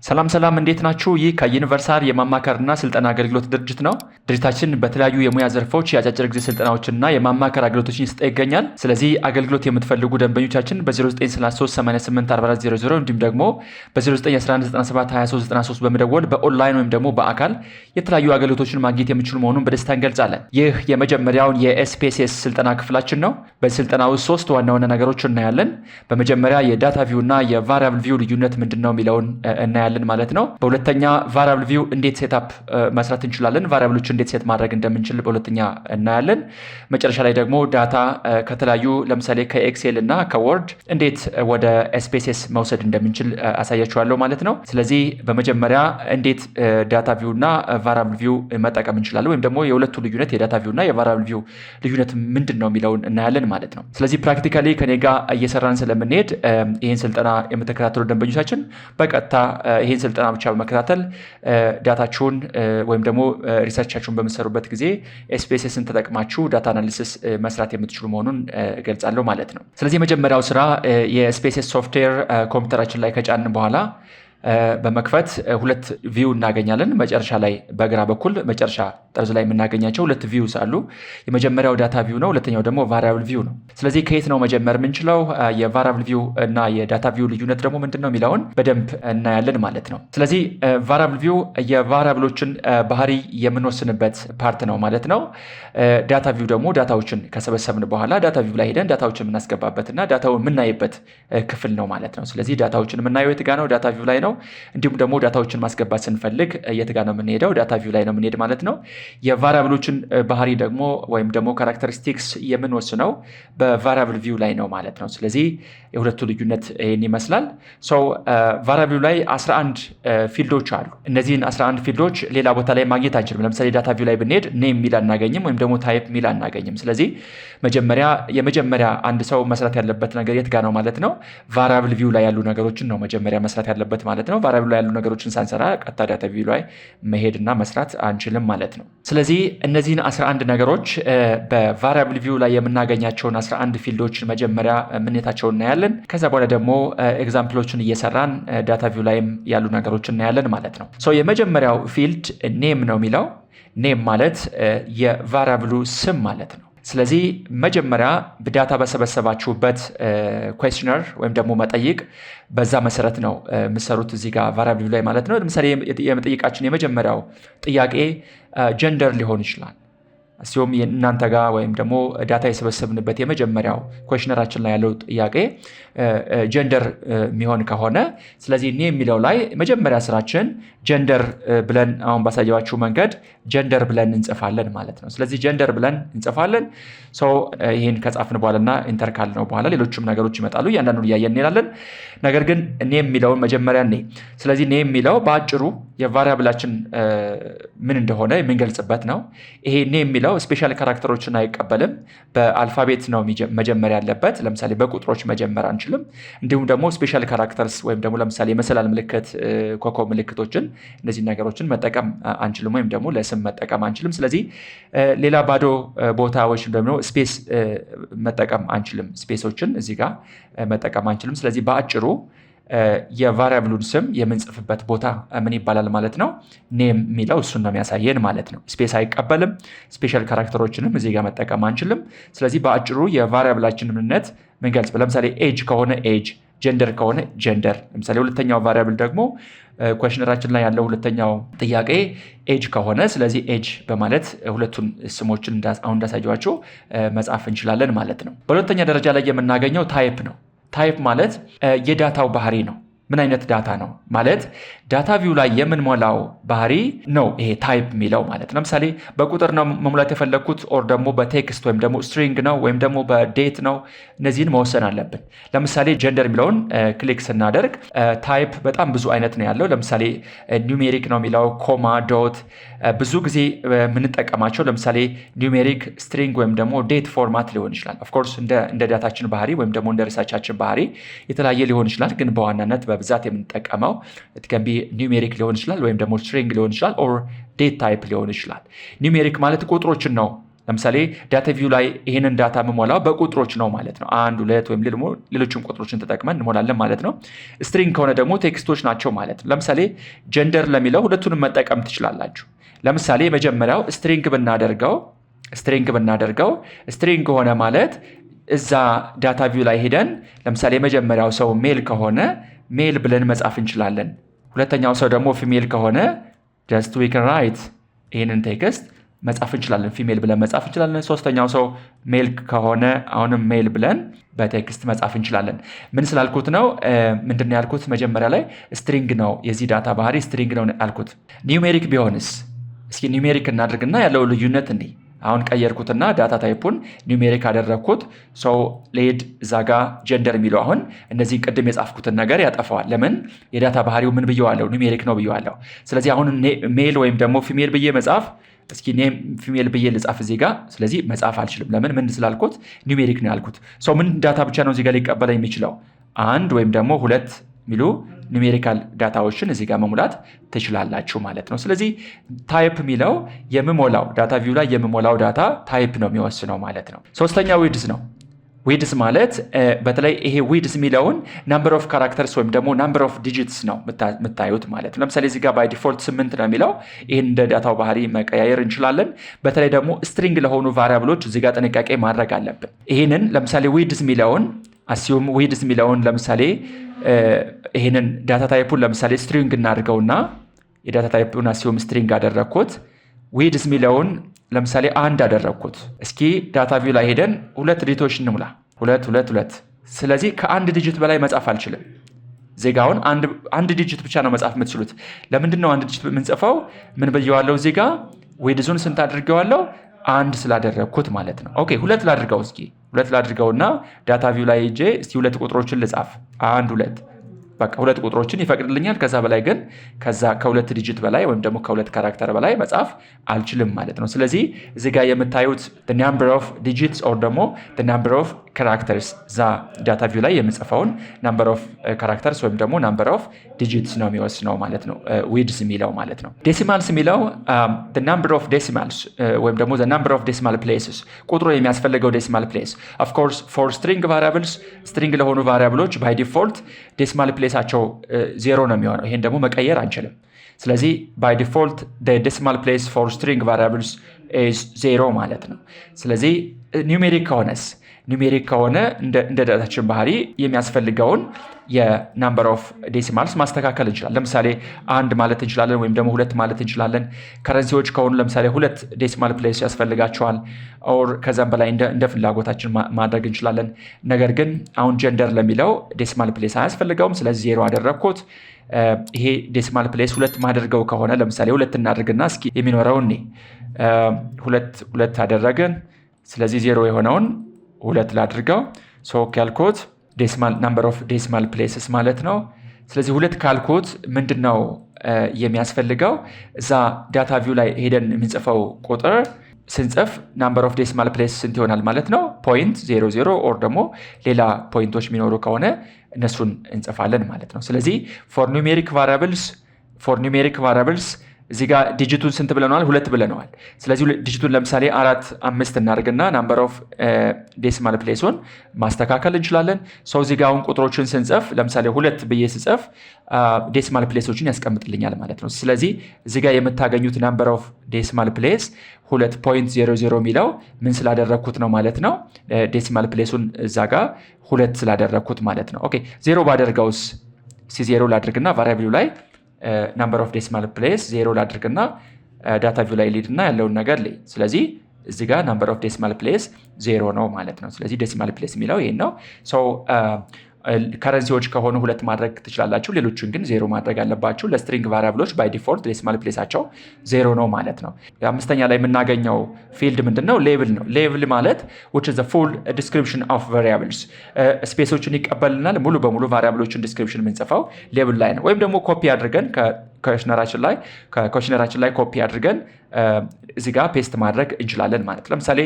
ሰላም ሰላም፣ እንዴት ናችሁ? ይህ ከዩኒቨርሳል የማማከርና ስልጠና አገልግሎት ድርጅት ነው። ድርጅታችን በተለያዩ የሙያ ዘርፎች የአጫጭር ጊዜ ስልጠናዎችና የማማከር አገልግሎቶችን እየሰጠ ይገኛል። ስለዚህ አገልግሎት የምትፈልጉ ደንበኞቻችን በ0933884400 እንዲሁም ደግሞ በ0911972393 በመደወል በኦንላይን ወይም ደግሞ በአካል የተለያዩ አገልግሎቶችን ማግኘት የሚችሉ መሆኑን በደስታ እንገልጻለን። ይህ የመጀመሪያውን የ SPSS ስልጠና ክፍላችን ነው። በስልጠና ውስጥ ሶስት ዋና ዋና ነገሮች እናያለን። በመጀመሪያ የ data view እና የ variable view ልዩነት ምንድን ነው የሚለውን እናያለን ማለት ነው። በሁለተኛ variable view እንዴት setup መስራት እንችላለን፣ variable ኦች እንዴት set ማድረግ እንደምንችል በሁለተኛ እናያለን። መጨረሻ ላይ ደግሞ data ከተለያዩ ለምሳሌ ከ Excel እና ከ Word እንዴት ወደ SPSS መውሰድ እንደምንችል አሳያችኋለሁ ማለት ነው። ስለዚህ በመጀመሪያ እንዴት data view እና variable view መጠቀም እንችላለን ወይም ደግሞ የሁለቱ ልዩነት የ data view እና የ variable view ልዩነት ምንድን ነው የሚለውን እናያለን ማለት ነው። ስለዚህ practically ከኔ ጋር እየሰራን ስለምንሄድ ይህን ስልጠና የምትከታተሉ ደንበኞቻችን በቀጥታ ይህን ስልጠና ብቻ በመከታተል data ችሁን ወይም ደግሞ research ኣችሁን በምትሰሩበት ጊዜ SPSS ን ተጠቅማችሁ data analysis መስራት የምትችሉ መሆኑን እገልጻለሁ ማለት ነው። ስለዚህ የመጀመሪያው ስራ የ SPSS software ኮምፒውተራችን ላይ ከጫንን በኋላ በመክፈት ሁለት view እናገኛለን። መጨረሻ ላይ በግራ በኩል መጨረሻ ጠርዝ ላይ የምናገኛቸው ሁለት views አሉ። የመጀመሪያው data view ነው። ሁለተኛው ደግሞ variable view ነው። ስለዚህ ከየት ነው መጀመር የምንችለው? የ variable view እና የ data view ልዩነት ደግሞ ምንድን ነው የሚለውን በደንብ እናያለን ማለት ነው። ስለዚህ variable view የ variable ኦችን ባህሪ የምንወስንበት part ነው ማለት ነው። Data view ደግሞ data ዎችን ከሰበሰብን በኋላ data view ላይ ሄደን data ዎችን የምናስገባበት እና data ውን የምናይበት ክፍል ነው ማለት ነው። ስለዚህ data ዎችን የምናየው የት ጋ ነው? Data view ላይ ነው። እንዲሁም ደግሞ data ዎችን ማስገባት ስንፈልግ የት ጋ ነው የምንሄደው? Data view ላይ ነው የምንሄድ ማለት ነው። የ variable ኦችን ባህሪ ደግሞ ወይም ደግሞ characteristics የምንወስነው በ variable view ላይ ነው ማለት ነው። ስለዚህ የሁለቱ ልዩነት ይህን ይመስላል። So variable ላይ 11 field ኦች አሉ። እነዚህን 11 field ኦች ሌላ ቦታ ላይ ማግኘት አንችልም። ለምሳሌ data view ላይ ብንሄድ name ሚል አናገኝም፣ ወይም ደግሞ type ሚል አናገኝም። ስለዚህ መጀመሪያ የመጀመሪያ አንድ ሰው መስራት ያለበት ነገር የት ጋ ነው ማለት ነው? Variable view ላይ ያሉ ነገሮችን ነው መጀመሪያ መስራት ያለበት ማለት ነው። Variable ላይ ያሉ ነገሮችን ሳንሰራ ቀጥታ data view ላይ መሄድና መስራት አንችልም ማለት ነው። ስለዚህ እነዚህን 11 ነገሮች በ variable view ላይ የምናገኛቸውን 11 field ኦችን መጀመሪያ ምንነታቸውን እናያለን። ከዛ በኋላ ደግሞ example ኦችን እየሰራን data view ላይም ያሉ ነገሮችን እናያለን ማለት ነው። So የመጀመሪያው field name ነው የሚለው። Name ማለት የ variable ኡ ስም ማለት ነው። ስለዚህ መጀመሪያ data በሰበሰባችሁበት questionnaire ወይም ደግሞ መጠይቅ በዛ መሰረት ነው የምትሰሩት እዚህ ጋር variable ላይ ማለት ነው። ለምሳሌ የመጠይቃችን የመጀመሪያው ጥያቄ gender ሊሆን ይችላል። ሲሆም እናንተ ጋር ወይም ደግሞ data የሰበሰብንበት የመጀመሪያው questionnaire ኣችን ላይ ያለው ጥያቄ gender የሚሆን ከሆነ፣ ስለዚህ name የሚለው ላይ መጀመሪያ ስራችን gender ብለን አሁን ባሳየኋችሁ መንገድ gender ብለን እንጽፋለን ማለት ነው። ስለዚህ gender ብለን እንጽፋለን። So ይህን ከጻፍን በኋላና enter ካልነው በኋላ ሌሎችም ነገሮች ይመጣሉ። እያንዳንዱን እያየን እንሄዳለን። ነገር ግን name የሚለውን መጀመሪያ ኔ ስለዚህ name የሚለው በአጭሩ የ variable ኣችን ምን እንደሆነ የምንገልጽበት ነው። ይሄ name የሚለው special character ኦችን አይቀበልም። በ alphabet ነው መጀመር ያለበት። ለምሳሌ በቁጥሮች መጀመር አንችልም። እንዲሁም ደግሞ special characters ወይም ደግሞ ለምሳሌ የመሰላል ምልክት፣ ኮከብ ምልክቶችን፣ እነዚህ ነገሮችን መጠቀም አንችልም፣ ወይም ደግሞ ለስም መጠቀም አንችልም። ስለዚህ ሌላ ባዶ ቦታዎች ደግሞ space መጠቀም አንችልም። Space ኦችን እዚህ ጋር መጠቀም አንችልም። ስለዚህ በአጭሩ የ variable ኡን ስም የምንጽፍበት ቦታ ምን ይባላል ማለት ነው? Name የሚለው እሱን ነው የሚያሳየን ማለት ነው። Space አይቀበልም። Special character ኦችንም እዚህ ጋር መጠቀም አንችልም። ስለዚህ በአጭሩ የ variable ኣችን ምንነት ምንገልጽ፣ ለምሳሌ age ከሆነ age፣ gender ከሆነ gender። ለምሳሌ ሁለተኛው variable ደግሞ questionnaire ኣችን ላይ ያለው ሁለተኛው ጥያቄ age ከሆነ፣ ስለዚህ age በማለት ሁለቱን ስሞችን አሁን እንዳሳየኋችሁ መጻፍ እንችላለን ማለት ነው። በሁለተኛ ደረጃ ላይ የምናገኘው type ነው። Type ማለት የ data ው ባህሪ ነው። ምን አይነት data ነው ማለት data view ላይ የምንሞላው ባህሪ ነው ይሄ type የሚለው ማለት ነው። ለምሳሌ በቁጥር ነው መሙላት የፈለግኩት or ደግሞ በ text ወይም ደግሞ string ነው ወይም ደግሞ በ date ነው። እነዚህን መወሰን አለብን። ለምሳሌ gender የሚለውን click ስናደርግ type በጣም ብዙ አይነት ነው ያለው። ለምሳሌ numeric ነው የሚለው፣ comma፣ dot፣ ብዙ ጊዜ የምንጠቀማቸው ለምሳሌ numeric፣ string ወይም ደግሞ date format ሊሆን ይችላል። Of course እንደ data ችን ባህሪ ወይም ደግሞ እንደ research ኣችን ባህሪ የተለያየ ሊሆን ይችላል። ግን በዋናነት በብዛት የምንጠቀመው can be numeric ሊሆን ይችላል ወይም ደግሞ string ሊሆን ይችላል or date type ሊሆን ይችላል። Numeric ማለት ቁጥሮችን ነው ለምሳሌ data view ላይ ይህንን data የምሞላው በቁጥሮች ነው ማለት ነው። አንድ፣ ሁለት ወይም ደግሞ ሌሎችን ቁጥሮችን ተጠቅመን እንሞላለን ማለት ነው። String ከሆነ ደግሞ text ኦች ናቸው ማለት ነው። ለምሳሌ gender ለሚለው ሁለቱንም መጠቀም ትችላላችሁ። ለምሳሌ የመጀመሪያው string ብናደርገው string ሆነ ማለት እዛ data view ላይ ሄደን ለምሳሌ የመጀመሪያው ሰው male ከሆነ male ብለን መጻፍ እንችላለን። ሁለተኛው ሰው ደግሞ female ከሆነ just we can write ይህንን text መጻፍ እንችላለን። Female ብለን መጻፍ እንችላለን። ሶስተኛው ሰው male ከሆነ አሁንም male ብለን በ text መጻፍ እንችላለን። ምን ስላልኩት ነው? ምንድን ነው ያልኩት? መጀመሪያ ላይ string ነው፣ የዚህ data ባህሪ string ነው ያልኩት። Numeric ቢሆንስ? እስኪ numeric እናድርግና ያለው ልዩነት እንዲህ አሁን ቀየርኩትና data type ኡን numeric አደረግኩት። So ልሂድ እዛ ጋ gender የሚለው አሁን እነዚህን ቅድም የጻፍኩትን ነገር ያጠፋዋል። ለምን? የ data ባህሪው ምን ብየዋለሁ? Numeric ነው ብየዋለሁ። ስለዚህ አሁን male ወይም ደግሞ female ብዬ መጻፍ፣ እስኪ name female ብዬ ልጻፍ እዚህ ጋር። ስለዚህ መጻፍ አልችልም። ለምን? ምን ስላልኩት? Numeric ነው ያልኩት። So ምን data ብቻ ነው እዚህ ጋር ሊቀበለ የሚችለው? አንድ ወይም ደግሞ ሁለት የሚሉ numerical data ዎችን እዚህ ጋር መሙላት ትችላላችሁ ማለት ነው። ስለዚህ type የሚለው የምሞላው data view ላይ የምሞላው data type ነው የሚወስነው ማለት ነው። ሶስተኛ width ነው። Width ማለት በተለይ ይሄ width የሚለውን number of characters ወይም ደግሞ number of digits ነው የምታዩት ማለት ነው። ለምሳሌ እዚህ ጋር by default 8 ነው የሚለው። ይህን እንደ data ው ባህሪ መቀያየር እንችላለን። በተለይ ደግሞ string ለሆኑ variable ኦች እዚህ ጋር ጥንቃቄ ማድረግ አለብን። ይህንን ለምሳሌ width የሚለውን assume width የሚለውን ለምሳሌ ይህንን data type ኡን ለምሳሌ string እናድርገውና የ data type ኡን assume string አደረግኩት። Width የሚለውን ለምሳሌ 1 አደረግኩት። እስኪ data view ላይ ሄደን ሁለት digit ኦች እንሙላ። ሁለት፣ ሁለት፣ ሁለት። ስለዚህ ከአንድ digit በላይ መጻፍ አልችልም። ዜጋውን አንድ digit ብቻ ነው መጻፍ የምትችሉት። ለምንድን ነው አንድ digit የምንጽፈው? ምን ብየዋለው? እዚህ ጋ width ኡን ስንት አድርገዋለሁ? 1 ስላደረግኩት ማለት ነው። Okay፣ ሁለት ላድርገው እስኪ። ሁለት ላድርገውና data view ላይ ሄጄ እስቲ ሁለት ቁጥሮችን ልጻፍ። አንድ፣ ሁለት፣ በቃ ሁለት ቁጥሮችን ይፈቅድልኛል። ከዛ በላይ ግን ከዛ ከሁለት digit በላይ ወይም ደግሞ ከሁለት character በላይ መጻፍ አልችልም ማለት ነው። ስለዚህ እዚህ ጋር የምታዩት number of digits or ደግሞ number of characters እዛ data view ላይ የምጽፈውን number of characters ወይም ደግሞ number of digits ነው የሚወስነው ማለት ነው። Width የሚለው ማለት ነው። Decimals የሚለው number of decimals ወይም ደግሞ number of decimal places፣ ቁጥሩ የሚያስፈልገው decimal place። Of course for string variables፣ string ለሆኑ variable ኦች by default decimal place ኣቸው 0 ነው የሚሆነው። ይሄን ደግሞ መቀየር አንችልም። ስለዚህ by default decimal place for string variables is 0 ማለት ነው። ስለዚህ numeric ከሆነስ? Numeric ከሆነ እንደ data ችን ባህሪ የሚያስፈልገውን የ number of decimals ማስተካከል እንችላለን። ለምሳሌ አንድ ማለት እንችላለን ወይም ደግሞ ሁለት ማለት እንችላለን። Currency ዎች ከሆኑ ለምሳሌ ሁለት decimal place ያስፈልጋቸዋል or ከዛም በላይ እንደ ፍላጎታችን ማድረግ እንችላለን። ነገር ግን አሁን gender ለሚለው decimal place አያስፈልገውም። ስለዚህ 0 አደረግኩት። ይሄ decimal place ሁለት ማደርገው ከሆነ፣ ለምሳሌ ሁለት እናድርግና እስኪ የሚኖረው እኔ ሁለት ሁለት አደረግን። ስለዚህ 0 የሆነውን ሁለት ላድርገው። So ካልኩት decimal number of decimal places ማለት ነው። ስለዚህ ሁለት ካልኩት ምንድን ነው የሚያስፈልገው? እዛ data view ላይ ሄደን የምንጽፈው ቁጥር ስንጽፍ number of decimal place ስንት ይሆናል ማለት ነው? 0.00 or ደግሞ ሌላ point ኦች የሚኖሩ ከሆነ እነሱን እንጽፋለን ማለት ነው። ስለዚህ for numeric variables እዚህ ጋር digit ኡን ስንት ብለነዋል? ሁለት ብለነዋል። ስለዚህ digit ኡን ለምሳሌ አራት፣ አምስት እናደርግና number of decimal place ኡን ማስተካከል እንችላለን። So እዚህ ጋር አሁን ቁጥሮችን ስንጽፍ ለምሳሌ ሁለት ብዬ ስጽፍ decimal place ኦችን ያስቀምጥልኛል ማለት ነው። ስለዚህ እዚህ ጋር የምታገኙት number of decimal place 2.00 የሚለው ምን ስላደረግኩት ነው ማለት ነው? Decimal place ኡን እዛ ጋር ሁለት ስላደረግኩት ማለት ነው። Okay፣ 0 ባደርገውስ? እስቲ 0 ላድርግና variable ኡ ላይ number of decimal place 0 ላድርግና data view ላይ ልሂድና ያለውን ነገር ልይ። ስለዚህ እዚህ ጋር number of decimal place 0 ነው ማለት ነው። ስለዚህ decimal place የሚለው ይሄን ነው። Currency ዎች ከሆኑ ሁለት ማድረግ ትችላላችሁ። ሌሎቹን ግን 0 ማድረግ አለባችሁ። ለ string variable ኦች by default decimal place ኣቸው 0 ነው ማለት ነው። አምስተኛ ላይ የምናገኘው field ምንድን ነው? Label ነው። Label ማለት which is the full description of variables፣ space ኦችን ይቀበልናል። ሙሉ በሙሉ variable ኦችን description የምንጽፈው label ላይ ነው። ወይም ደግሞ ኮፒ አድርገን ከ questionnaire ኣችን ላይ ኮፒ አድርገን እዚህ ጋር paste ማድረግ እንችላለን ማለት። ለምሳሌ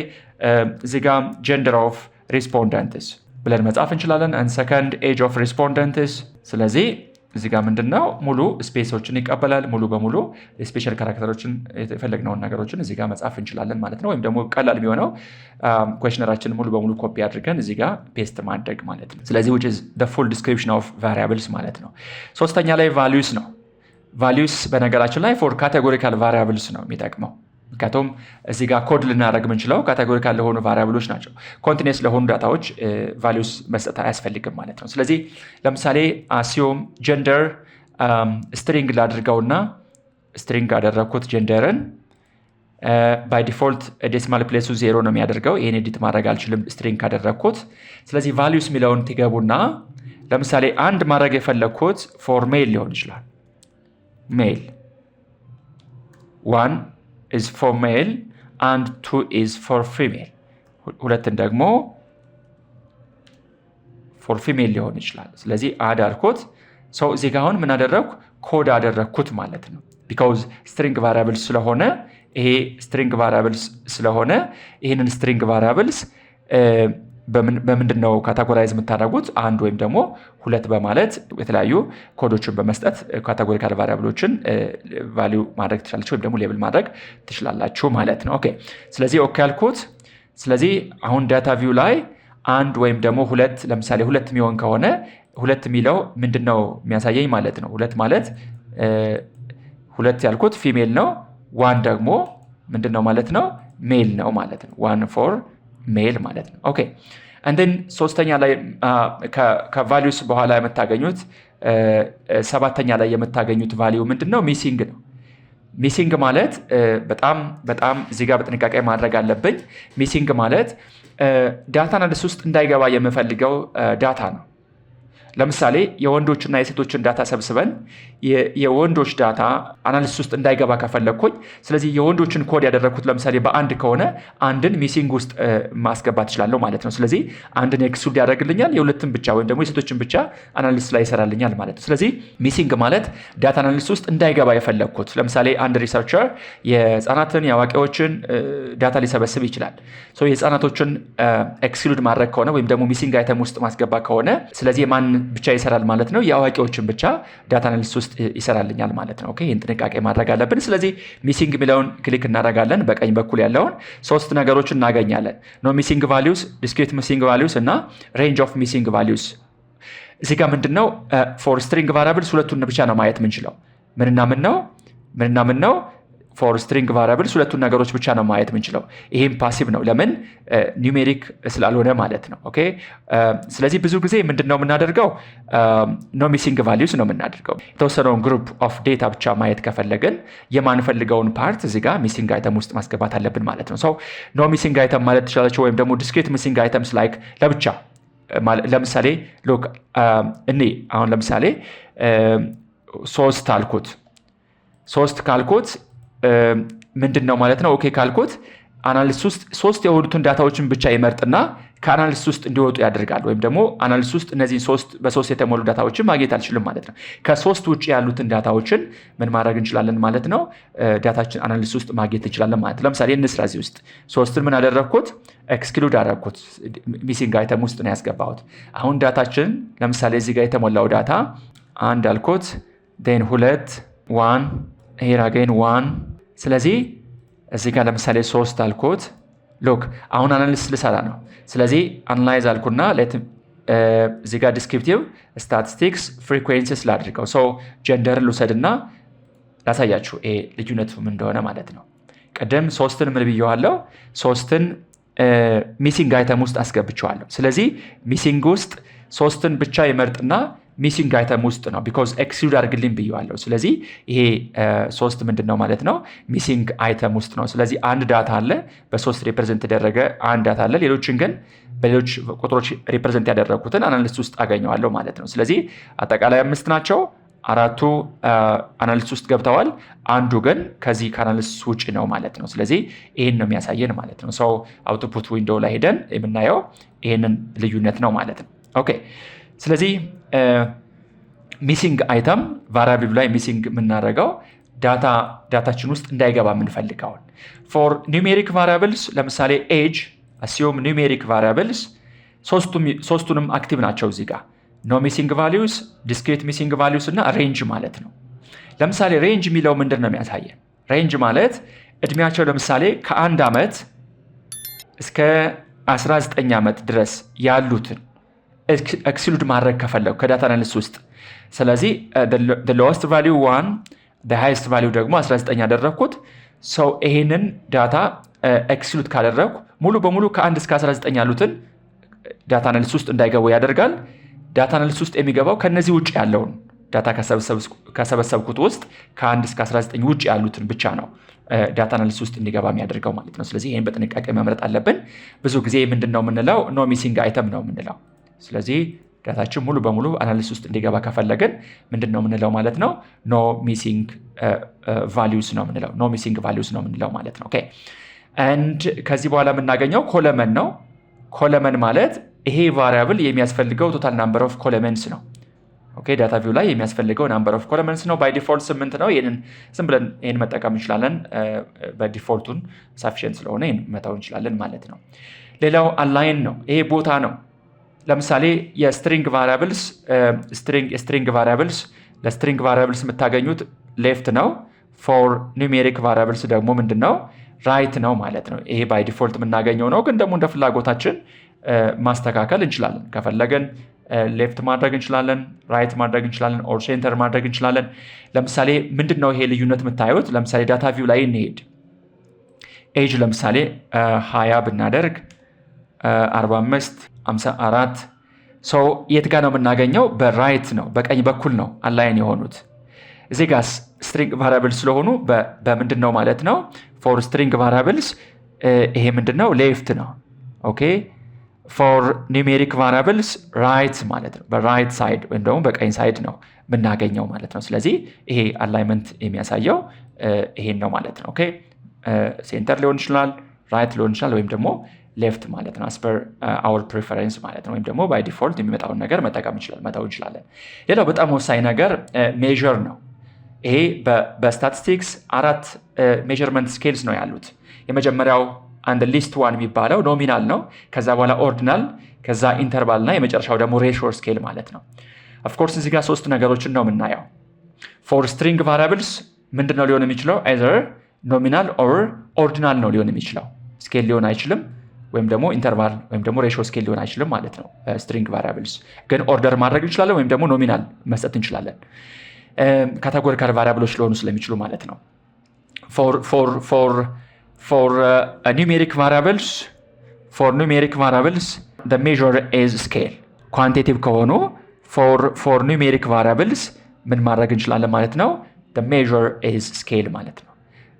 እዚህ ጋር gender of respondents ብለን መጻፍ እንችላለን። And second, age of respondents። ስለዚህ እዚህ ጋር ምንድን ነው ሙሉ space ኦችን ይቀበላል። ሙሉ በሙሉ special character ኦችን የፈለግነውን ነገሮችን እዚህ ጋር መጻፍ እንችላለን ማለት ነው። ወይም ደግሞ ቀላል የሚሆነው questionnaire ኣችንን ሙሉ በሙሉ ኮፒ አድርገን እዚህ ጋር paste ማድረግ ማለት ነው። ስለዚህ which is the full description of variables ማለት ነው። ሶስተኛ ላይ values ነው። Values በነገራችን ላይ for categorical variables ነው የሚጠቅመው። ምክንያቱም እዚህ ጋር ኮድ ልናደርግ የምንችለው categorical ለሆኑ variable ኦች ናቸው። Continuous ለሆኑ data ዎች values መስጠት አያስፈልግም ማለት ነው። ስለዚህ ለምሳሌ assume gender string ላድርገውና string አደረግኩት gender ን። By default decimal place ኡ ዜሮ ነው የሚያደርገው። ይህን edit ማድረግ አልችልም string ካደረግኩት። ስለዚህ values የሚለውን ትገቡና ለምሳሌ አንድ ማድረግ የፈለግኩት for male ሊሆን ይችላል። Male፣ one is for male and two is for female። ሁለትን ደግሞ for female ሊሆን ይችላል። ስለዚህ add አልኩት። So እዚህ ጋ አሁን ምን አደረግኩ? ኮድ አደረግኩት ማለት ነው። Because string variables ስለሆነ፣ ይሄ string variables ስለሆነ ይህንን string variables በምንድን ነው categorize የምታደርጉት? አንድ ወይም ደግሞ ሁለት በማለት የተለያዩ ኮዶችን በመስጠት categorical variable ኦችን value ማድረግ ትችላላችሁ ወይም ደግሞ label ማድረግ ትችላላችሁ ማለት ነው። Okay፣ ስለዚህ okay ያልኩት። ስለዚህ አሁን data view ላይ አንድ ወይም ደግሞ ሁለት፣ ለምሳሌ ሁለት የሚሆን ከሆነ ሁለት የሚለው ምንድን ነው የሚያሳየኝ ማለት ነው። ሁለት ማለት ሁለት ያልኩት female ነው። One ደግሞ ምንድን ነው ማለት ነው? Male ነው ማለት ነው። One for male ማለት ነው። Okay፣ and then ሶስተኛ ላይ ከ values በኋላ የምታገኙት፣ ሰባተኛ ላይ የምታገኙት value ምንድን ነው? Missing ነው። Missing ማለት በጣም በጣም እዚህ ጋር በጥንቃቄ ማድረግ አለብኝ። Missing ማለት data analysis ውስጥ እንዳይገባ የምፈልገው data ነው። ለምሳሌ የወንዶችና የሴቶችን data ሰብስበን የወንዶች data analysis ውስጥ እንዳይገባ ከፈለግኩኝ፣ ስለዚህ የወንዶችን ኮድ ያደረግኩት ለምሳሌ በአንድ ከሆነ አንድን missing ውስጥ ማስገባት እችላለሁ ማለት ነው። ስለዚህ አንድን exclude ያደርግልኛል፣ የሁለትን ብቻ ወይም ደግሞ የሴቶችን ብቻ analysis ላይ ይሰራልኛል ማለት ነው። ስለዚህ missing ማለት data analysis ውስጥ እንዳይገባ የፈለግኩት፣ ለምሳሌ አንድ researcher የህፃናትን የአዋቂዎችን data ሊሰበስብ ይችላል። የህፃናቶችን exclude ማድረግ ከሆነ ወይም ደግሞ missing item ውስጥ ማስገባ ከሆነ፣ ስለዚህ የማን ብቻ ይሰራል ማለት ነው? የአዋቂዎችን ብቻ data analysis ውስጥ ይሰራልኛል ማለት ነው። Okay፣ ይህን ጥንቃቄ ማድረግ አለብን። ስለዚህ missing የሚለውን click እናደርጋለን። በቀኝ በኩል ያለውን ሶስት ነገሮች እናገኛለን። No missing values፣ discrete missing values እና range of missing values። እዚህ ጋር ምንድን ነው፣ for string variables ሁለቱን ብቻ ነው ማየት የምንችለው። ምንና ምን ነው? ምንና ምን ነው? For string variables ሁለቱን ነገሮች ብቻ ነው ማየት የምንችለው። ይሄም passive ነው። ለምን? Numeric ስላልሆነ ማለት ነው። Okay፣ ስለዚህ ብዙ ጊዜ ምንድን ነው የምናደርገው? No missing values ነው የምናደርገው። የተወሰነውን group of data ብቻ ማየት ከፈለግን የማንፈልገውን part እዚህ ጋር missing item ውስጥ ማስገባት አለብን ማለት ነው። So no missing item ማለት ትችላላችሁ፣ ወይም ደግሞ discrete missing items like ለብቻ ለምሳሌ look፣ እኔ አሁን ለምሳሌ ሶስት አልኩት። ሶስት ካልኩት ምንድን ነው ማለት ነው? Okay ካልኩት analysis ውስጥ ሶስት የሆኑትን data ዎችን ብቻ ይመርጥና ከ analysis ውስጥ እንዲወጡ ያደርጋል። ወይም ደግሞ analysis ውስጥ እነዚህን ሶስት በሶስት የተሞሉ data ዎችን ማግኘት አልችልም ማለት ነው። ከሶስት ውጭ ያሉትን data ዎችን ምን ማድረግ እንችላለን ማለት ነው? Data ችን analysis ውስጥ ማግኘት እንችላለን ማለት ነው። ለምሳሌ እንስራ። እዚህ ውስጥ ሶስትን ምን አደረግኩት? Exclude አደረግኩት። Missing item ውስጥ ነው ያስገባሁት። አሁን data ችን ለምሳሌ እዚህ ጋር የተሞላው data አንድ አልኩት፣ then ሁለት፣ one፣ here again one። ስለዚህ እዚህ ጋር ለምሳሌ ሶስት አልኩት። Look፣ አሁን analysis ልሰራ ነው። ስለዚህ analyze አልኩና እዚህ ጋር descriptive statistics frequencies ላድርገው። So gender ን ልውሰድና ላሳያችሁ ይሄ ልዩነቱ ምን እንደሆነ ማለት ነው። ቅድም ሶስትን ምን ብየዋለሁ? ሶስትን missing item ውስጥ አስገብቼዋለሁ። ስለዚህ missing ውስጥ ሶስትን ብቻ ይመርጥና missing item ውስጥ ነው፣ because exclude አድርግልኝ ብየዋለሁ። ስለዚህ ይሄ ሶስት ምንድን ነው ማለት ነው? Missing item ውስጥ ነው። ስለዚህ አንድ data አለ፣ በሶስት represent የተደረገ አንድ data አለ። ሌሎችን ግን በሌሎች ቁጥሮች represent ያደረግኩትን analysis ውስጥ አገኘዋለሁ ማለት ነው። ስለዚህ አጠቃላይ አምስት ናቸው። አራቱ analysis ውስጥ ገብተዋል። አንዱ ግን ከዚህ ከ analysis ውጭ ነው ማለት ነው። ስለዚህ ይህን ነው የሚያሳየን ማለት ነው። So output window ላይ ሄደን የምናየው ይህንን ልዩነት ነው ማለት ነው። Okay፣ ስለዚህ missing item variable ላይ missing የምናደርገው data ችን ውስጥ እንዳይገባ የምንፈልገውን። For numeric variables ለምሳሌ age፣ assume numeric variables፣ ሶስቱንም active ናቸው እዚህ ጋር። No missing values፣ discrete missing values እና range ማለት ነው። ለምሳሌ range የሚለው ምንድን ነው የሚያሳየን? Range ማለት እድሜያቸው ለምሳሌ ከ1 ዓመት እስከ 19 ዓመት ድረስ ያሉትን exclude ማድረግ ከፈለጉ ከ data analysis ውስጥ፣ ስለዚህ lowest value 1፣ highest value ደግሞ 19 ያደረግኩት፣ so ይሄንን data exclude ካደረግኩ ሙሉ በሙሉ ከ1 እስከ 19 ያሉትን data analysis ውስጥ እንዳይገቡ ያደርጋል። Data analysis ውስጥ የሚገባው ከነዚህ ውጭ ያለውን data ከሰበሰብኩት ውስጥ ከ1 እስከ 19 ውጭ ያሉትን ብቻ ነው data analysis ውስጥ እንዲገባ የሚያደርገው ማለት ነው። ስለዚህ ይህን በጥንቃቄ መምረጥ አለብን። ብዙ ጊዜ ምንድን ነው የምንለው? No missing item ነው የምንለው። ስለዚህ data ችን ሙሉ በሙሉ analysis ውስጥ እንዲገባ ከፈለግን ምንድን ነው የምንለው ማለት ነው? No missing values ነው የምንለው። No missing values ነው የምንለው ማለት ነው። Okay, and ከዚህ በኋላ የምናገኘው column ነው። Column ማለት ይሄ variable የሚያስፈልገው total number of columns ነው። Okay, data view ላይ የሚያስፈልገው number of columns ነው። By default 8 ነው። ይህንን ዝም ብለን ይህን መጠቀም እንችላለን። በ default ኡን sufficient ስለሆነ ይህን መተው እንችላለን ማለት ነው። ሌላው align ነው። ይሄ ቦታ ነው። ለምሳሌ የ string variables string variables ለ string variables የምታገኙት left ነው። For numeric variables ደግሞ ምንድን ነው? Right ነው ማለት ነው። ይሄ by default የምናገኘው ነው፣ ግን ደግሞ እንደ ፍላጎታችን ማስተካከል እንችላለን። ከፈለገን left ማድረግ እንችላለን፣ right ማድረግ እንችላለን፣ or center ማድረግ እንችላለን። ለምሳሌ ምንድን ነው ይሄ ልዩነት የምታዩት? ለምሳሌ data view ላይ እንሄድ። Age ለምሳሌ 20 ብናደርግ፣ 45፣ 54፣ so የት ጋር ነው የምናገኘው? በ right ነው፣ በቀኝ በኩል ነው align የሆኑት። እዚህ ጋስ string variable ስለሆኑ በምንድን ነው ማለት ነው? For string variables ይሄ ምንድን ነው? Left ነው። Okay, for numeric variables right ማለት ነው። በ right side ወይም ደግሞ በቀኝ side ነው የምናገኘው ማለት ነው። ስለዚህ ይሄ alignment የሚያሳየው ይሄን ነው ማለት ነው። Okay, center ሊሆን ይችላል፣ right ሊሆን ይችላል፣ ወይም ደግሞ left ማለት ነው። As per our preference ማለት ነው። ወይም ደግሞ by default የሚመጣውን ነገር መጠቀም እንችላለን፣ መተው እንችላለን። ሌላው በጣም ወሳኝ ነገር measure ነው። ይሄ በስታቲስቲክስ አራት measurement scales ነው ያሉት። የመጀመሪያው አንድ least one የሚባለው nominal ነው። ከዛ በኋላ ordinal፣ ከዛ interval እና የመጨረሻው ደግሞ ratio scale ማለት ነው። Of course እዚህ ጋር ሶስት ነገሮችን ነው የምናየው። For string variables ምንድን ነው ሊሆን የሚችለው? Either nominal or ordinal ነው ሊሆን የሚችለው። Scale ሊሆን አይችልም፣ ወይም ደግሞ interval ወይም ደግሞ ratio scale ሊሆን አይችልም ማለት ነው። String variables ግን order ማድረግ እንችላለን ወይም ደግሞ nominal መስጠት እንችላለን። Categorical variable ኦች ሊሆኑ ስለሚችሉ ማለት ነው። For numeric variables measure is scale። Quantitative ከሆኑ for numeric variables ምን ማድረግ እንችላለን ማለት ነው? Measure is scale ማለት ነው።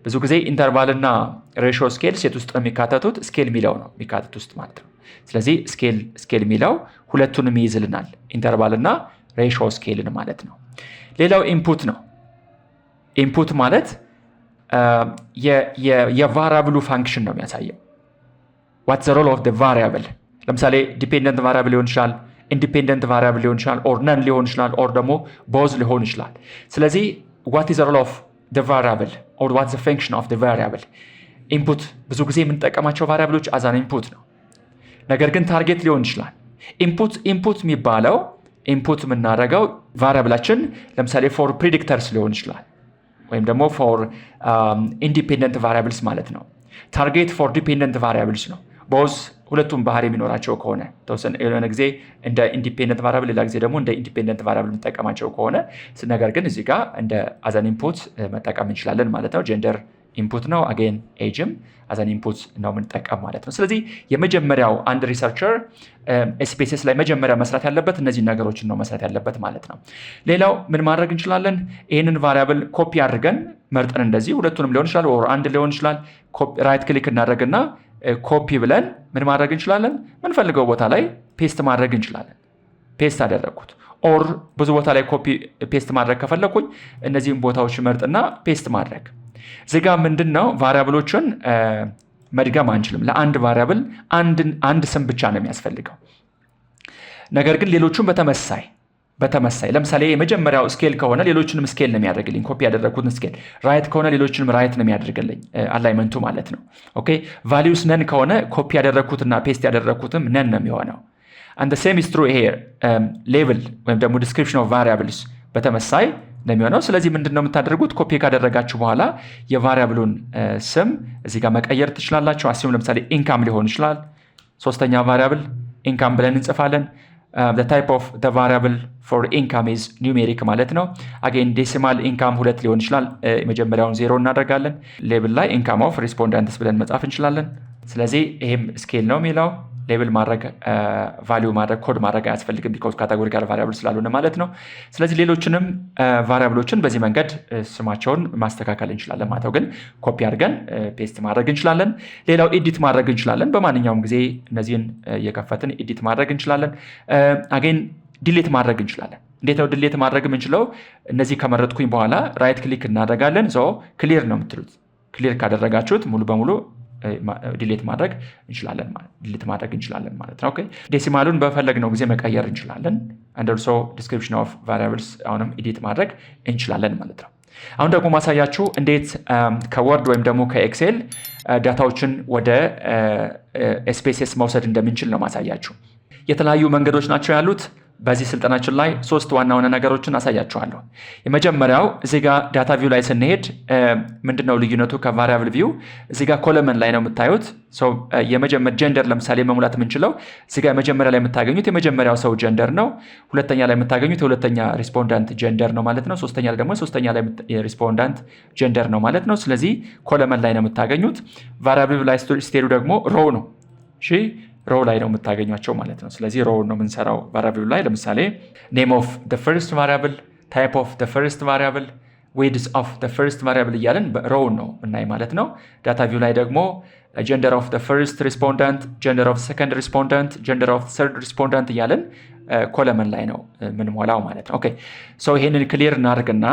ብዙ ጊዜ interval እና ratio scale የት ውስጥ ነው የሚካተቱት? Scale የሚለው ነው የሚካተት ውስጥ ማለት ነው። ስለዚህ scale የሚለው ሁለቱንም ይይዝልናል፣ interval እና ratio scale ን ማለት ነው። ሌላው input ነው። Input ማለት የ variable ኡ function ነው የሚያሳየው። What the role of variable፣ ለምሳሌ dependent variable ሊሆን ይችላል፣ independent variable ሊሆን ይችላል፣ or none ሊሆን ይችላል፣ or ደግሞ both ሊሆን ይችላል። ስለዚህ what is role of variable or what the function of variable input፣ ብዙ ጊዜ የምንጠቀማቸው variable ኦች as an input ነው። ነገር ግን target ሊሆን ይችላል። Input የሚባለው input የምናደርገው variable ኣችን ለምሳሌ for predictors ሊሆን ይችላል ወይም ደግሞ for independent variables ማለት ነው። Target for dependent variables ነው። Both ሁለቱም ባህሪ የሚኖራቸው ከሆነ፣ ተወሰነ የሆነ ጊዜ እንደ independent variable ሌላ ጊዜ ደግሞ እንደ independent variable የምንጠቀማቸው ከሆነ፣ ነገር ግን እዚህ ጋር እንደ as an input መጠቀም እንችላለን ማለት ነው። Gender input ነው። Again, age ም as an input ነው የምንጠቀም ማለት ነው። ስለዚህ የመጀመሪያው አንድ researcher SPSS ላይ መጀመሪያ መስራት ያለበት እነዚህ ነገሮችን ነው መስራት ያለበት ማለት ነው። ሌላው ምን ማድረግ እንችላለን? ይህንን variable copy አድርገን መርጠን እንደዚህ ሁለቱንም ሊሆን ይችላል፣ or አንድ ሊሆን ይችላል። Right click እናደርግና ኮፒ ብለን ምን ማድረግ እንችላለን? ምንፈልገው ቦታ ላይ paste ማድረግ እንችላለን። Paste አደረግኩት። Or ብዙ ቦታ ላይ copy paste ማድረግ ከፈለግኩኝ እነዚህን ቦታዎች መርጥና paste ማድረግ። እዚህ ጋ ምንድን ነው፣ variable ኦችን መድገም አንችልም። ለአንድ variable አንድ ስም ብቻ ነው የሚያስፈልገው። ነገር ግን ሌሎቹን በተመሳሳይ ለምሳሌ የመጀመሪያው scale ከሆነ ሌሎችንም scale ነው የሚያደርግልኝ። ኮፒ ያደረግኩትን scale። Right ከሆነ ሌሎችንም right ነው የሚያደርግልኝ alignment ኡ ማለት ነው። Okay, values none ከሆነ ኮፒ ያደረግኩትና paste ያደረግኩትም none ነው የሚሆነው። And same is true here፣ label ወይም ደግሞ description of variables በተመሳሳይ ነው የሚሆነው። ስለዚህ ምንድን ነው የምታደርጉት? ኮፒ ካደረጋችሁ በኋላ የ variable ኡን ስም እዚህ ጋር መቀየር ትችላላችሁ። Assume ለምሳሌ income ሊሆን ይችላል። ሶስተኛ variable income ብለን እንጽፋለን። Type of variable for income is numeric ማለት ነው። Again decimal income ሁለት ሊሆን ይችላል። የመጀመሪያውን ዜሮ እናደርጋለን። Label ላይ income of respondents ብለን መጻፍ እንችላለን። ስለዚህ ይሄም scale ነው የሚለው፣ label ማድረግ፣ value ማድረግ፣ ኮድ ማድረግ አያስፈልግም because categorical variable ስላልሆነ ማለት ነው። ስለዚህ ሌሎችንም variable ኦችን በዚህ መንገድ ስማቸውን ማስተካከል እንችላለን ማለት ነው። ግን ኮፒ አድርገን paste ማድረግ እንችላለን። ሌላው edit ማድረግ እንችላለን። በማንኛውም ጊዜ እነዚህን እየከፈትን edit ማድረግ እንችላለን። Again delete ማድረግ እንችላለን። እንዴት ነው delete ማድረግ የምንችለው? እነዚህ ከመረጥኩኝ በኋላ right click እናደርጋለን። So clear ነው የምትሉት። Clear ካደረጋችሁት ሙሉ በሙሉ delete ማድረግ እንችላለን ማለት ነው። Okay፣ decimal ኡን በፈለግነው ጊዜ መቀየር እንችላለን። And also description of variables አሁንም edit ማድረግ እንችላለን ማለት ነው። አሁን ደግሞ ማሳያችሁ እንዴት ከ Word ወይም ደግሞ ከ Excel data ዎችን ወደ SPSS መውሰድ እንደምንችል ነው ማሳያችሁ። የተለያዩ መንገዶች ናቸው ያሉት። በዚህ ስልጠናችን ላይ ሶስት ዋና ዋና ነገሮችን አሳያችኋለሁ። የመጀመሪያው እዚህ ጋ data view ላይ ስንሄድ ምንድነው ልዩነቱ ከ variable view? እዚህ ጋ column ላይ ነው የምታዩት። የመጀመሪያ gender ለምሳሌ መሙላት የምንችለው እዚህ ጋ የመጀመሪያ ላይ የምታገኙት የመጀመሪያው ሰው gender ነው። ሁለተኛ ላይ የምታገኙት የሁለተኛ respondent gender ነው ማለት ነው። ሶስተኛ ላይ ደግሞ ሶስተኛ ላይ respondent gender ነው ማለት ነው። ስለዚህ column ላይ ነው የምታገኙት። Variable ላይ ስትሄዱ ደግሞ row ነው። እሺ፣ row ላይ ነው የምታገኟቸው ማለት ነው። ስለዚህ row ነው የምንሰራው variable ላይ። ለምሳሌ name of first variable፣ type of first variable፣ width of first variable እያልን row ነው ምናይ ማለት ነው። Data view ላይ ደግሞ gender of first respondent፣ gender of second respondent፣ gender of third respondent እያልን column ላይ ነው የምንሞላው ማለት ነው። Okay፣ so ይሄንን clear እናድርግና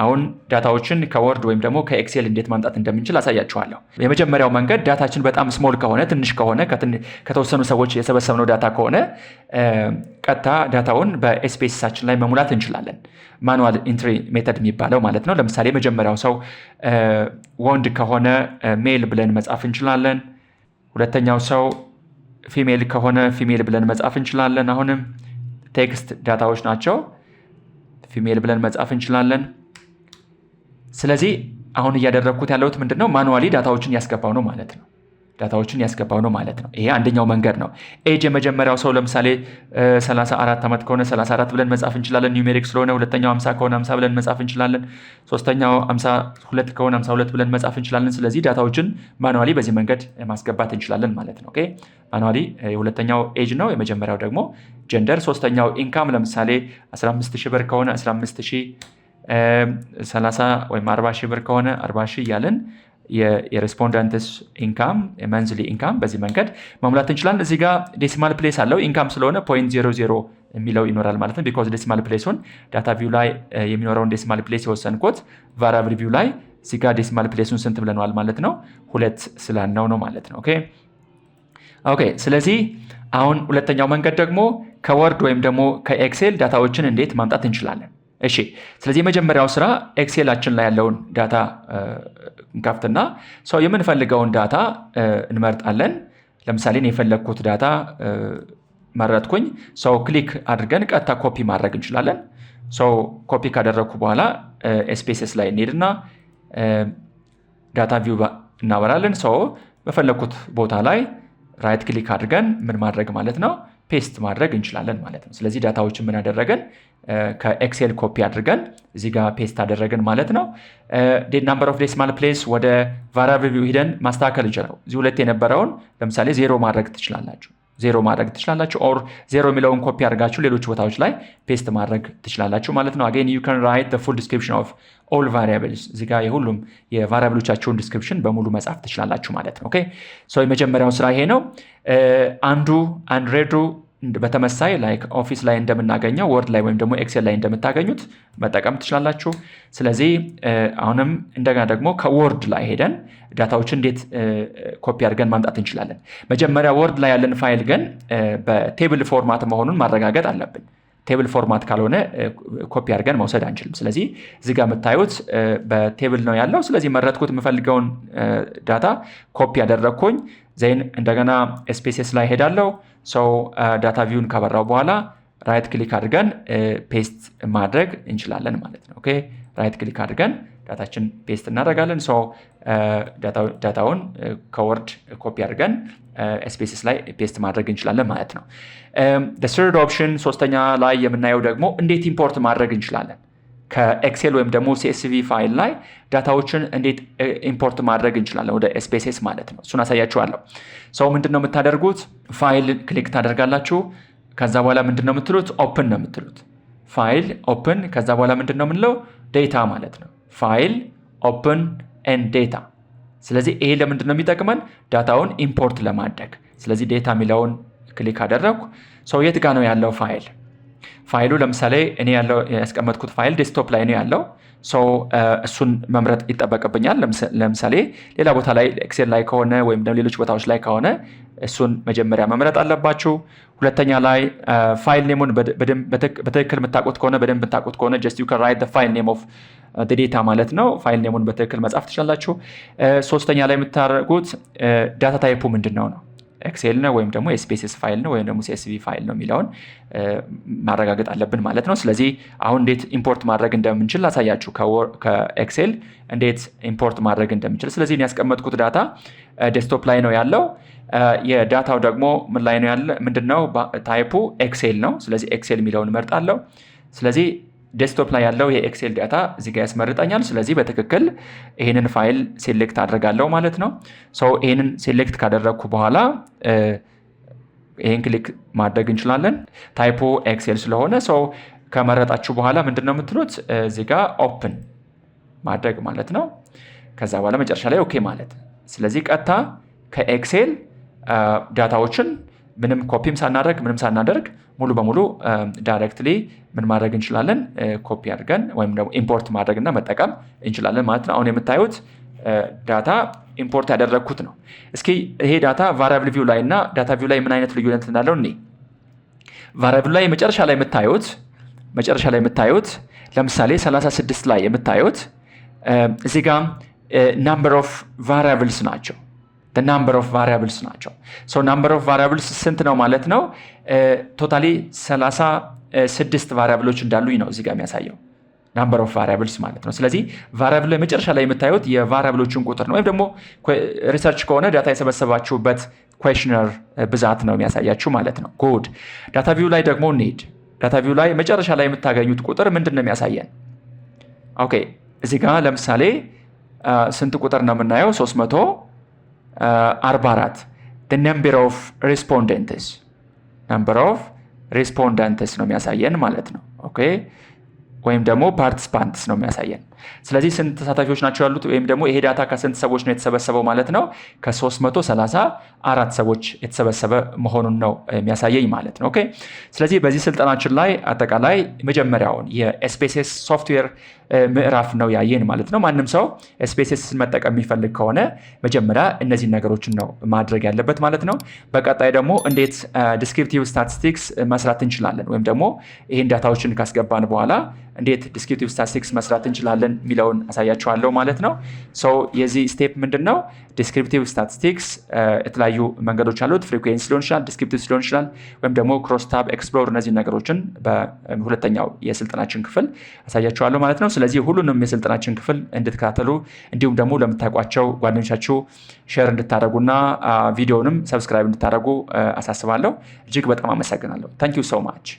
አሁን data ዎችን ከ Word ወይም ደግሞ ከ Excel እንዴት ማምጣት እንደምንችል አሳያችኋለሁ። የመጀመሪያው መንገድ data ችን በጣም small ከሆነ፣ ትንሽ ከሆነ፣ ከተወሰኑ ሰዎች የሰበሰብነው data ከሆነ ቀጥታ data ውን በ SPSS ኣችን ላይ መሙላት እንችላለን። Manual entry method የሚባለው ማለት ነው። ለምሳሌ የመጀመሪያው ሰው ወንድ ከሆነ male ብለን መጻፍ እንችላለን። ሁለተኛው ሰው female ከሆነ female ብለን መጻፍ እንችላለን። አሁንም text data ዎች ናቸው። Female ብለን መጻፍ እንችላለን። ስለዚህ አሁን እያደረግኩት ያለሁት ምንድን ነው? Manually data ዎችን እያስገባው ነው ማለት ነው። Data ዎችን እያስገባው ነው ማለት ነው። ይሄ አንደኛው መንገድ ነው። Age የመጀመሪያው ሰው ለምሳሌ 34 ዓመት ከሆነ 34 ብለን መጻፍ እንችላለን፣ numeric ስለሆነ። ሁለተኛው 50 ከሆነ 50 ብለን መጻፍ እንችላለን። ሶስተኛው 52 ከሆነ 52 ብለን መጻፍ እንችላለን። ስለዚህ data ዎችን manually በዚህ መንገድ ማስገባት እንችላለን ማለት ነው። Okay፣ manually የሁለተኛው age ነው፣ የመጀመሪያው ደግሞ gender። ሶስተኛው income ለምሳሌ 15 ሺህ ብር ከሆነ 15 ሺህ፣ 30 ወይም 40 ሺህ ብር ከሆነ 40 ሺህ እያልን የ respondents income፣ monthly income በዚህ መንገድ መሙላት እንችላለን። እዚህ ጋር decimal place አለው፣ income ስለሆነ 0.00 የሚለው ይኖራል ማለት ነው። Because decimal place ኡን data view ላይ የሚኖረውን decimal place የወሰንኩት variable view ላይ እዚህ ጋር decimal place ኡን ስንት ብለነዋል ማለት ነው? ሁለት ስላልነው ነው ማለት ነው። Okay። ስለዚህ አሁን ሁለተኛው መንገድ ደግሞ ከ Word ወይም ደግሞ ከ Excel data ዎችን እንዴት ማምጣት እንችላለን? እሺ፣ ስለዚህ የመጀመሪያው ስራ Excel ኣችን ላይ ያለውን data እንከፍትና so የምንፈልገውን data እንመርጣለን። ለምሳሌ የፈለግኩት data መረጥኩኝ። So click አድርገን ቀጥታ ኮፒ ማድረግ እንችላለን። So copy ካደረግኩ በኋላ SPSS ላይ እንሄድና data view እናበራለን። So በፈለግኩት ቦታ ላይ right click አድርገን ምን ማድረግ ማለት ነው? Paste ማድረግ እንችላለን ማለት ነው። ስለዚህ data ዎችን ምን አደረገን? ከ Excel copy አድርገን እዚህ ጋር paste አደረግን ማለት ነው። Number of decimal place ወደ variable view ሂደን ማስተካከል እንችላለን። እዚህ ሁለት የነበረውን ለምሳሌ ዜሮ ማድረግ ትችላላችሁ። ዜሮ ማድረግ ትችላላችሁ። Or ዜሮ የሚለውን ኮፒ አድርጋችሁ ሌሎች ቦታዎች ላይ paste ማድረግ ትችላላችሁ ማለት ነው። Again you can write full description of all variables፣ እዚህ ጋር የሁሉም የ variable ኦቻችሁን description በሙሉ መጻፍ ትችላላችሁ ማለት ነው። Okay፣ so የመጀመሪያው ስራ ይሄ ነው። Undo and redo በተመሳሳይ like Office ላይ እንደምናገኘው Word ላይ ወይም ደግሞ Excel ላይ እንደምታገኙት መጠቀም ትችላላችሁ። ስለዚህ አሁንም እንደገና ደግሞ ከ Word ላይ ሄደን data ዎችን እንዴት ኮፒ አድርገን ማምጣት እንችላለን? መጀመሪያ Word ላይ ያለን ፋይል ግን በ table format መሆኑን ማረጋገጥ አለብን። Table format ካልሆነ ኮፒ አድርገን መውሰድ አንችልም። ስለዚህ እዚህ ጋር የምታዩት በ table ነው ያለው። ስለዚህ መረጥኩት፣ የምፈልገውን data copy ያደረግኩኝ፣ then እንደገና SPSS ላይ ሄዳለው። So data view ን ካበራው በኋላ right click አድርገን paste ማድረግ እንችላለን ማለት ነው። Okay, right click አድርገን data ችን paste እናደርጋለን። So data ውን ከ Word copy አድርገን SPSS ላይ paste ማድረግ እንችላለን ማለት ነው። Third option፣ ሶስተኛ ላይ የምናየው ደግሞ እንዴት import ማድረግ እንችላለን፣ ከ Excel ወይም ደግሞ CSV file ላይ data ዎችን እንዴት import ማድረግ እንችላለን ወደ SPSS ማለት ነው። እሱን አሳያችኋለሁ። So ምንድን ነው የምታደርጉት? File click ታደርጋላችሁ። ከዛ በኋላ ምንድን ነው የምትሉት? Open ነው የምትሉት። File open። ከዛ በኋላ ምንድን ነው የምንለው? Data ማለት ነው። File open and data። ስለዚህ ይሄ ለምንድን ነው የሚጠቅመን? Data ውን import ለማድረግ። ስለዚህ data የሚለውን click አደረግኩ። So የት ጋ ነው ያለው file? File ኡ ለምሳሌ እኔ ያለው ያስቀመጥኩት file desktop ላይ ነው ያለው። So እሱን መምረጥ ይጠበቅብኛል። ለምሳሌ ሌላ ቦታ ላይ Excel ላይ ከሆነ ወይም ደግሞ ሌሎች ቦታዎች ላይ ከሆነ እሱን መጀመሪያ መምረጥ አለባችሁ። ሁለተኛ ላይ file name ኡን በትክክል የምታውቁት ከሆነ፣ በደንብ የምታውቁት ከሆነ just you can write file name of data ማለት ነው። File name ኡን በትክክል መጻፍ ትችላላችሁ። ሶስተኛ ላይ የምታደርጉት data type ኡ ምንድን ነው ነው፣ Excel ነው ወይም ደግሞ SPSS file ነው ወይም ደግሞ CSV file ነው የሚለውን ማረጋገጥ አለብን ማለት ነው። ስለዚህ አሁን እንዴት import ማድረግ እንደምንችል ላሳያችሁ፣ ከ Excel እንዴት import ማድረግ እንደምንችል። ስለዚህ ያስቀመጥኩት data desktop ላይ ነው ያለው። የ data ው ደግሞ ምን ላይ ነው ያለ? ምንድነው type ኡ? Excel ነው። ስለዚህ Excel የሚለውን እመርጣለሁ። ስለዚህ desktop ላይ ያለው የ Excel data እዚህ ጋር ያስመርጠኛል። ስለዚህ በትክክል ይህንን file select አድርጋለሁ ማለት ነው። So ይህንን select ካደረግኩ በኋላ ይህን click ማድረግ እንችላለን። Type ኡ Excel ስለሆነ so ከመረጣችሁ በኋላ ምንድን ነው የምትሉት? እዚህ ጋር open ማድረግ ማለት ነው። ከዛ በኋላ መጨረሻ ላይ okay ማለት። ስለዚህ ቀጥታ ከ Excel data ዎችን ምንም ኮፒም ሳናደርግ፣ ምንም ሳናደርግ ሙሉ በሙሉ directly ምን ማድረግ እንችላለን? ኮፒ አድርገን ወይም ደግሞ import ማድረግና መጠቀም እንችላለን ማለት ነው። አሁን የምታዩት data import ያደረግኩት ነው። እስኪ ይሄ data variable view ላይ እና data view ላይ ምን አይነት ልዩነት እንዳለው እኔ variable ላይ መጨረሻ ላይ የምታዩት ለምሳሌ 36 ላይ የምታዩት እዚህ ጋ number of variables ናቸው። Number of variables ናቸው። So number of variables ስንት ነው ማለት ነው? Totally 36 variable ኦች እንዳሉኝ ነው እዚህ ጋር የሚያሳየው number of variables ማለት ነው። ስለዚህ variable ላይ መጨረሻ ላይ የምታዩት የ variable ኦችን ቁጥር ነው። ወይም ደግሞ research ከሆነ data የሰበሰባችሁበት questionnaire ብዛት ነው የሚያሳያችሁ ማለት ነው። Good። Data view ላይ ደግሞ እንሂድ። Data view ላይ መጨረሻ ላይ የምታገኙት ቁጥር ምንድን ነው የሚያሳየን? Okay፣ እዚህ ጋር ለምሳሌ ስንት ቁጥር ነው የምናየው? 344 number of respondents ነው የሚያሳየን ማለት ነው። Okay፣ ወይም ደግሞ participants ነው የሚያሳየን። ስለዚህ ስንት ተሳታፊዎች ናቸው ያሉት ወይም ደግሞ ይሄ data ከስንት ሰዎች ነው የተሰበሰበው ማለት ነው? ከ334 ሰዎች የተሰበሰበ መሆኑን ነው የሚያሳየኝ ማለት ነው። Okay፣ ስለዚህ በዚህ ስልጠናችን ላይ አጠቃላይ መጀመሪያውን የ SPSS software ምዕራፍ ነው ያየን ማለት ነው። ማንም ሰው SPSS መጠቀም የሚፈልግ ከሆነ መጀመሪያ እነዚህን ነገሮችን ነው ማድረግ ያለበት ማለት ነው። በቀጣይ ደግሞ እንዴት descriptive statistics መስራት እንችላለን ወይም ደግሞ ይህን data ዎችን ካስገባን በኋላ እንዴት descriptive statistics መስራት እንችላለን የሚለውን አሳያችኋለሁ ማለት ነው። So የዚህ step ምንድን ነው? Descriptive statistics የተለያዩ መንገዶች አሉት። Frequency ሊሆን ይችላል፣ descriptive ሊሆን ይችላል፣ ወይም ደግሞ crosstab፣ explore፣ እነዚህ ነገሮችን በሁለተኛው የስልጠናችን ክፍል አሳያችኋለሁ ማለት ነው። ስለዚህ ሁሉንም የስልጠናችን ክፍል እንድትከታተሉ እንዲሁም ደግሞ ለምታውቋቸው ጓደኞቻችሁ share እንድታደርጉና ቪዲዮንም subscribe እንድታደርጉ አሳስባለሁ። እጅግ በጣም አመሰግናለሁ። Thank you so much.